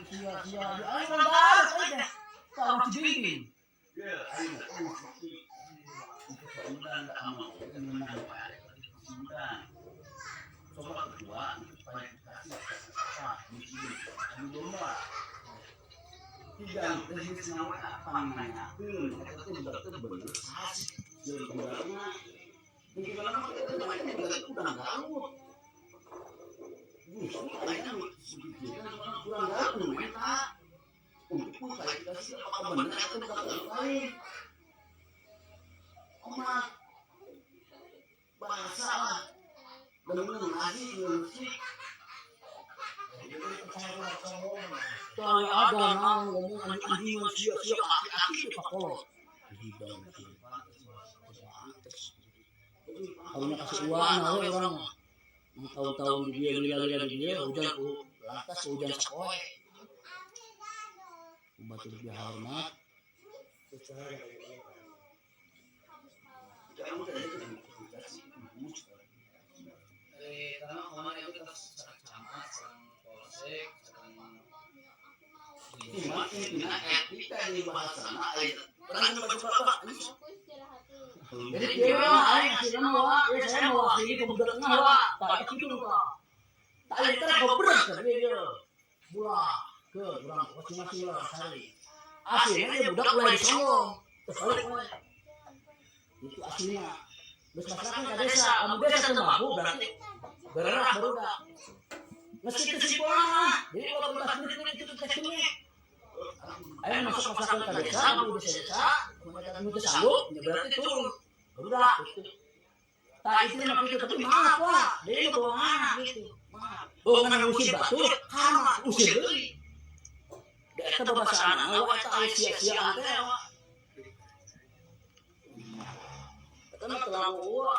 Sia-sia. Aing orang Garut aing teh. Tah orang Cibingbing. Ya, ayo, Sumedang nggak mau, menang Pak Sumedang. Coba kedua, klarifikasi apa di sini, adu domba. Tiga, teknis nawe apa nanyakeun, eta teh budak teh bener sas, jeung budakna. Mungkin lama kita namanya budak udah Garut. Justru ayeuna dipikirkan kurang Garut nu menta. Untuk mengklarifikasi apakah benar atau budak lain. Omat bahasa lah bener-bener ngaji musik. Tah ada naon ngomong anjing sia-sia aki-aki teh pakolot. Hidang karunya kasih uang we urang mah. Tahun-tahun di dieu lila-lila di dieu hujan ku lantas hujan sapoe. Batur dihormat. Karena kemarin itu kita sareng camat, sareng polsek, sareng Cuma intinya etika di bahasana aya orang baju bapak. Jadi kieu mah aing aslina mah wa, ya saya mewakili pemuda tengah wa. Tah kitu tah. Tah ieu teh gobreg teh ieu. Bulah ke urang masing-masing lah cari. Aslinya dia budak ulah disonggong. Terus balik we. Itu aslinya. Geus pasrahkeun ka desa, lamun desa teu mampu berarti bergerak barudak. Geus kitu simpulna. Jadi 15 menit itu teh sunyi. Ayo masuk pasrahkeun ka desa, lamun desa-desa, mun teu sanggup, ya berarti turun. Barudak gitu. Tah itu mah kitu, tapi maaf wah, deui mah bohongan gitu. Maaf. Bohongan ngusir batur, karma usir deui. Da eta babasaan wa eta aya sia-siaan teh wa. Eta mah terlalu wa.